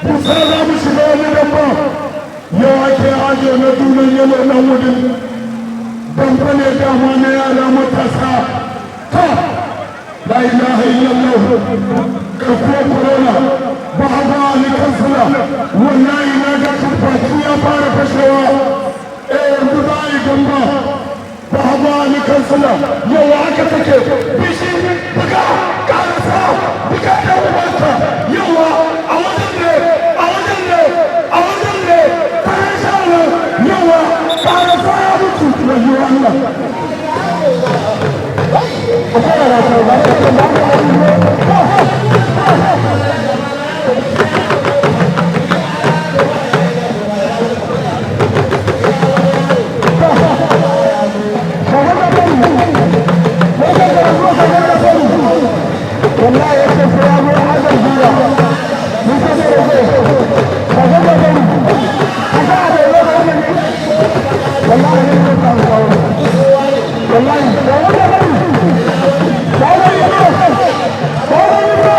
Kusa za mu shiga wani damba. Yau ake ajo na dunan yalo nan Wudil. Damba ne dama na yara matasa. Ta la ilaha illallah, garkuwar corona ba ba Ali Kansila. Wallahi na ga baki ya fara fashewa. Eh, yanzu za a yi gamba. Ba ba Ali Kansila, yau haka take. Bishi, buga, karasa, buga da ubanka. Yawa, a wajen ne, a wajen ne, a wajen ne. Kare shanu. Yawa, karasa, ya mutu. Wayo Allah. Wallahi ya ce sai ya zo azan jira mun ce sai ya zo ka ga ga ga ka ga da yau da wannan ne. Wallahi ne ne ta wallahi da wannan ne da wannan ne da wannan ne.